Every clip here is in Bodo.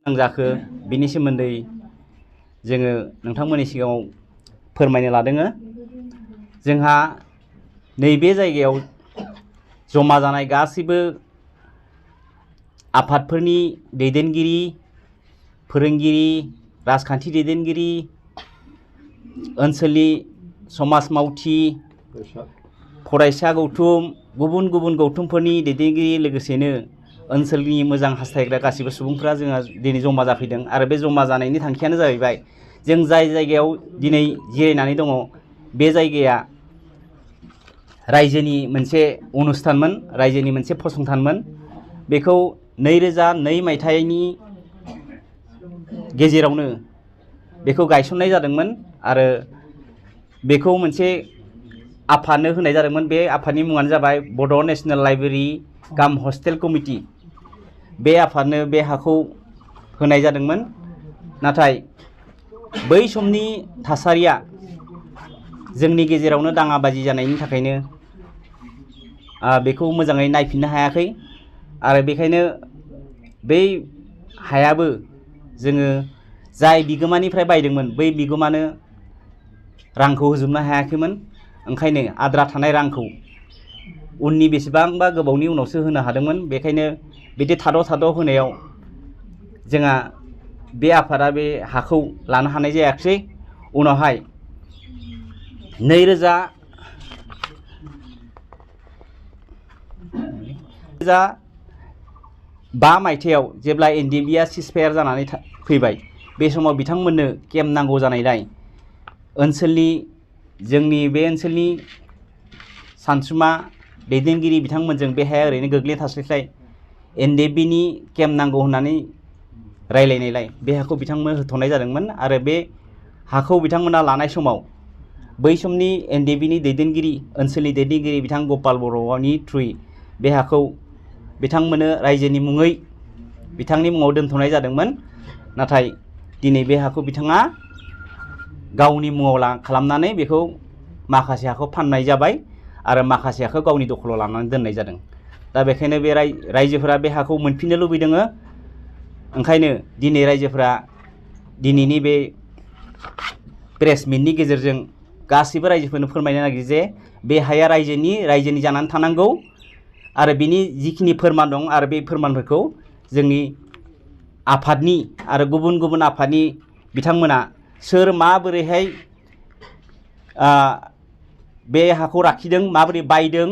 जाखो बिनि सोमोन्दै जोङो नोंथांमोननि सिगाङाव फोरमायनो लादों। जोंहा नैबे जायगायाव जमा जानाय गासैबो आफादफोरनि दैदेनगिरि, फोरोंगिरि, राजखान्थि दैदेनगिरि, ओनसोलनि समाज मावथि, फरायसा गौथुम, गुबुन गुबुन गौथुमफोरनि दैदेनगिरि, लोगोसेनो ओनसोलनि मोजां हास्थायग्रा गासिबो सुबुंफोरा जोंहा दिनै जमा जाफैदों। आरो बे जमा जानायनि थांखियानो जाहैबाय जों जाय जायगायाव दिनै जिरायनानै दङ बे जायगाया रायजोनि मोनसे अनुस्थानमोन, रायजोनि मोनसे फसंथानमोन। बेखौ 2002 मायथाइनि गेजेरावनो बेखौ गायसननाय जादोंमोन आरो बेखौ मोनसे आफादनो होनाय जादोंमोन। बे आफादनि मुङानो जाबाय बड' नेशनेल लाइब्रेरि काम हस्टेल कमिटि। बे आफादनो बे हाखौ होनाय जादोंमोन। नाथाय बै समनि थासारिया जोंनि गेजेरावनो दाङाबाजि जानायनि थाखायनो बेखौ मोजाङै नायफिननो हायाखै आरो बेखायनो बै हायाबो जोङो जाय बिगोमानिफ्राय बायदोंमोन बै बिगोमानो रांखौ होजोबनो हायाखैमोन। ओंखायनो आद्रा थानाय रांखौ उननि बेसेबांबा गोबावनि उनावसो होनो हादोंमोन। बेखायनो बिदि थाद' होनायाव जोंहा बे आफादा बे हाखौ लानो हानाय जायाखिसै। उनावहाय 2005 मायथाइयाव जेब्ला NDBआ सिजफायार जानानै फैबाय, बे समाव बिथांमोननो केम्प नांगौ जानायलाय ओनसोलनि जोंनि बे ओनसोलनि सानसुमा दैदेनगिरि बिथांमोनजों बे हाया ओरैनो गोग्लैना थास्लायस्लाय NDBनि केम्प नांगौ होननानै रायलायनायलाय बे हाखौ बिथांमोन होथ'नाय जादोंमोन। आरो बे हाखौ बिथांमोना लानाय समाव बै समनि NDBनि दैदेनगिरि, ओनसोलनि दैदेनगिरि बिथां गपाल बर'नि थ्रुयै बे हाखौ बिथांमोननो रायजोनि मुङै बिथांनि मुङाव दोनथ'नाय जादोंमोन। नाथाय दिनै बे हाखौ बिथाङा गावनि मुङाव खालामनानै बेखौ माखासे हाखौ फाननाय जाबाय आरो माखासे हाखौ गावनि दखलाव लानानै दोननाय जादों। दा बेखायनो बे रायजोफोरा बे हाखौ मोनफिननो लुबैदों। ओंखायनो दिनै रायजोफोरा दिनैनि बे प्रेस मिटनि गेजेरजों गासिबो रायजोफोरनो फोरमायनो नागिरो जे बे हाया रायजोनि जानानै थानांगौ आरो बिनि जिखिनि फोरमान दं आरो बे फोरमानफोरखौ जोंनि आफादनि आरो गुबुन गुबुन आफादनि बिथांमोना सोर माबोरैहाय बे हाखौ लाखिदों, माबोरै बायदों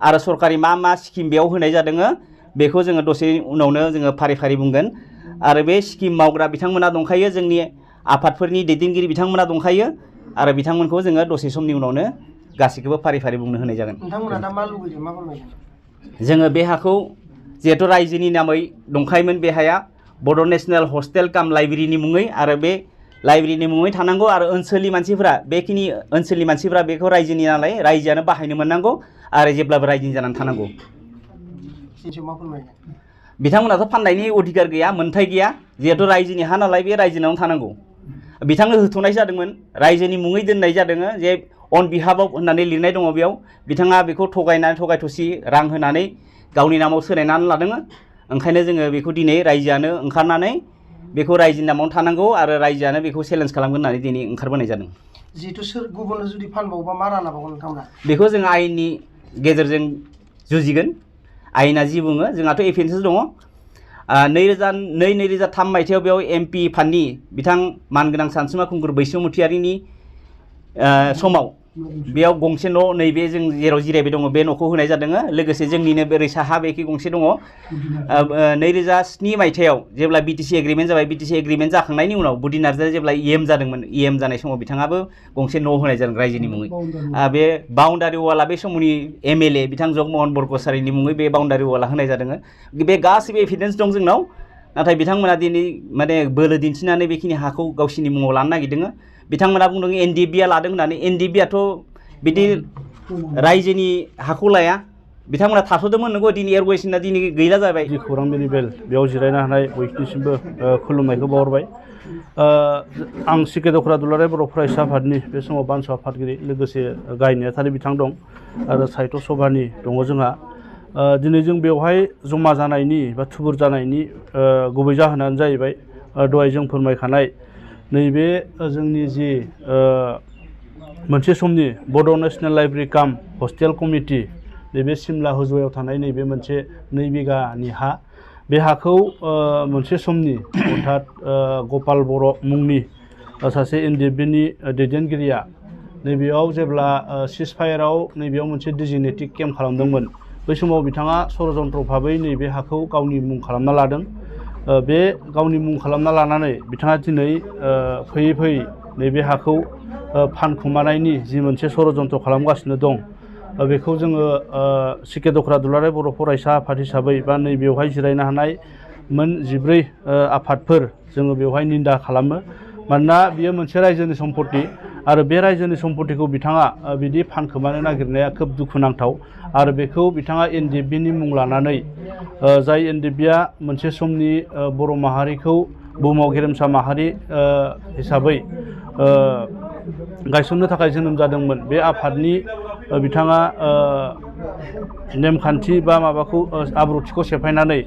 आरो सरकारि मा स्किम बेयाव होनाय जादों बेखौ जोङो दसे उनावनो जोङो फारि फारि बुंगोन। आरो बे स्किम मावग्रा बिथांमोना दंखायो, जोंनि आफादफोरनि दैदेनगिरि बिथांमोना दंखायो आरो बिथांमोनखौ जोङो दसे समनि उनावनो गासैखौबो फारि फारि बुंनो होनाय जागोन। नोंथांमोना दा मा लुबैदों, मा फोरमायदों? जोङो बे हाखौ जिहेथु रायजोनि नामै दंखायोमोन, बे हाया बड' नेशनेल हस्टेल काम लाइब्रेरिनि मुङै आरो बे लाइब्रेरिनि मुङै थानांगौ आरो ओनसोलनि मानसिफोरा बेखिनि ओनसोलनि मानसिफोरा बेखौ रायजोनि नालाय रायजोआनो बाहायनो मोननांगौ आरो जेब्लाबो रायजोनि जानानै थानांगौ। बिथांमोनाथ' फाननायनि अधिकार गैया, मोन्थाय गैया। जिहेथु रायजोनि हा नालाय बे रायजोनावनो थानांगौ। बिथांनो होथ'नाय जादोंमोन, रायजोनि मुङै दोननाय जादों जे अन बिहाफ अफ होननानै लिरनाय दङ बेयाव। बिथाङा बेखौ थगाय थसि रां होनानै गावनि नामाव सोलायनानै लादों। ओंखायनो जोङो बेखौ दिनै रायजोआनो ओंखारनानै बेखौ रायजोनि नामावनो थानांगौ आरो रायजोआनो बेखौ चेलेन्ज खालामगोन होननानै दिनै ओंखारबोनाय जादों। जिहेतु सोर गुबुननो जुदि फानबावोबा मा राहा लाबावगोन नोंथांमोना? बेखौ जों आयेननि गेजेरजों जुजिगोन। आयेना जि बुङो, जोंहाथ' एफिडेन्स दङ। 2002-2003 मायथाइयाव बेयाव MP फान्डनि बिथां मानगोनां सानसुमा खुंगुर बैसोमुथियारिनि समाव बेयाव गंसे न' नैबे जों जेराव जिरायबाय दङ बे न'खौ होनाय जादों। लोगोसे जोंनिनो ओरै साहा बेखि गंसे दङ। 2007 मायथाइयाव जेब्ला BTC एग्रिमेन्ट जाबाय, BTC एग्रिमेन्ट जाखांनायनि उनाव बुदि नार्जारिया जेब्ला EM जादोंमोन, EM जानाय समाव बिथाङाबो गंसे न' होनाय जादों रायजोनि मुङै। बे बाउन्डारि वाला बे समनि MLA बिथां जगमहन बरग'सारिनि मुङै बे बाउन्डारि वाला होनाय जादों। बे गासिबो एभिडेन्स दं जोंनाव। नाथाय बिथांमोना दिनै माने बोलो दिन्थिनानै बेखिनि हाखौ गावसिनि मुङाव लानो नागिरदों। बिथांमोना बुंदों NDBआ लादों होननानै। NDBआथ' बिदि रायजोनि हाखौ लाया। बिथांमोना थाथ'दोंमोन, नंगौ। दिनै एरग'वेसना दिनै गैला जाबाय। जि खौरां बिलिबेल बेयाव जिरायनो हानाय बयनिसिमबो खुलुमनायखौ बावहरबाय। आं सिके दखरा दुलाराय बर' फरायसा आफादनि बे समाव बानसु आफादगिरि, लोगोसे गाहाय नेहाथारि बिथां दं आरो साहित्य सभानि दङ जोंहा। दिनै जों बेवहाय जमा जानायनि बा थुबुर जानायनि गुबै जाहोनानो जाहैबाय दहाय जों फोरमायखानाय नैबे जोंनि जि मोनसे समनि बड' नेशनेल लाइब्रेरि काम हस्टेल कमिटि नैबे सिमला हुजुआव थानाय नैबे मोनसे 2 बिघानि हा बे हाखौ मोनसे समनि अर्थात गपाल बर' मुंनि सासे एनडिएफबिनि दैदेनगिरिया नैबेयाव जेब्ला सिजफायाराव नैबेयाव मोनसे डिजिग्नेटिक केम्प खालामदोंमोन बै समाव बिथाङा षड़यन्त्र भाबै नैबे हाखौ गावनि मुं खालामना लादों। बे गावनि मुं खालामना लानानै बिथाङा दिनै फैयै फैयै नैबे हाखौ फानखुमानायनि जि मोनसे षड़यन्त्र खालामगासिनो दं बेखौ जोङो सिके दख'रा दुलाराय बर' फरायसा आफाद हिसाबै बा नैबेयावहाय जिरायनो हानाय मोन 14 आफादफोर जोङो बेवहाय निन्दा खालामो। मानोना बियो मोनसे रायजोनि सम्पति आरो बे रायजोनि सम्पतिखौ बिथाङा बिदि फानखोमानो नागिरनाया खोब दुखुनांथाव आरो बेखौ बिथाङा एनडिएफबिनि मुं लानानै जाय एनडिएफबिया मोनसे समनि बर' माहारिखौ बुहुमाव गेरेमसा माहारि हिसाबै गायसननो थाखाय जोनोम जादोंमोन बे आफादनि बिथाङा नेमखान्थि बा माबाखौ आब्रुथिखौ सेफायनानै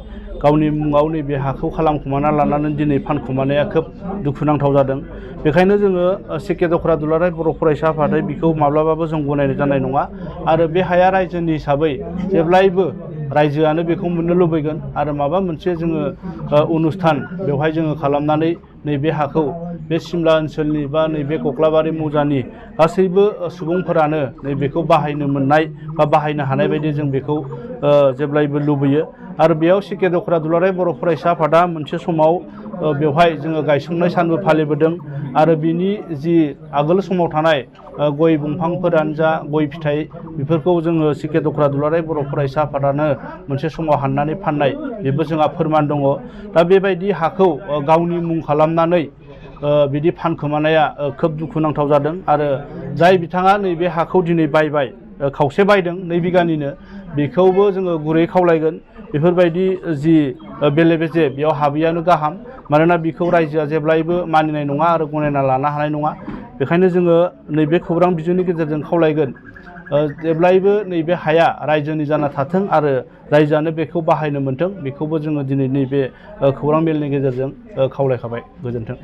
गावनि मुङाव नैबे हाखौ खालामखुमाना लानानै दिनै फानखुमानाया खोब दुखुनांथाव जादों। बेखायनो जोङो सिके दख'रा दुलाराय बर' फरायसा आफादै बेखौ माब्लाबाबो जों गनायनो जानाय नङा आरो बे हाया रायजोनि हिसाबै जेब्लायबो रायजोआनो बेखौ मोननो लुबैगोन आरो माबा मोनसे जोङो अनुस्थान बेवहाय जोङो खालामनानै नैबे हाखौ बे सिमला ओनसोलनि बा नैबे कक्लाबारि मौजानि गासैबो सुबुंफोरानो नैबेखौ बाहायनो मोननाय बा बाहायनो हानाय बायदि जों बेखौ जेब्लायबो लुबैयो आरो बेयाव सिके दख'रा दुलाराय बर' फरायसा आफादा मोनसे समाव बेवहाय जोङो गायसननाय सानबो फालिबोदों आरो बिनि जि आगोल समाव थानाय गय दंफांफोरानो जा गय फिथाइ बेफोरखौ जोङो सिके दख'रा दुलाराय बर' फरायसा आफादानो मोनसे समाव हाननानै फाननाय बेबो जोंहा फोरमान दङ। दा बेबायदि हाखौ गावनि मुं खालामनानै बिदि फानखोमानाया खोब दुखुनांथाव जादों आरो जाय बिथाङा नैबे हाखौ दिनै बायबाय खावसे बायदों 2 बिघानिनो बेखौबो जोङो गुरै खावलायगोन बेफोरबायदि जि बेले बेजे बेयाव हाबैयानो गाहाम मानोना बेखौ रायजोआ जेब्लायबो मानिनाय नङा आरो गनायना लानो हानाय नङा। बेखायनो जोङो नैबे खौरां बिजोंनि गेजेरजों खावलायगोन जेब्लायबो नैबे हाया रायजोनि जाना थाथों आरो रायजोआनो बेखौ बाहायनो मोन्थों बेखौबो जोङो दिनै नैबे खौरां मेलनि गेजेरजों खावलायखाबाय। गोजोन्थों।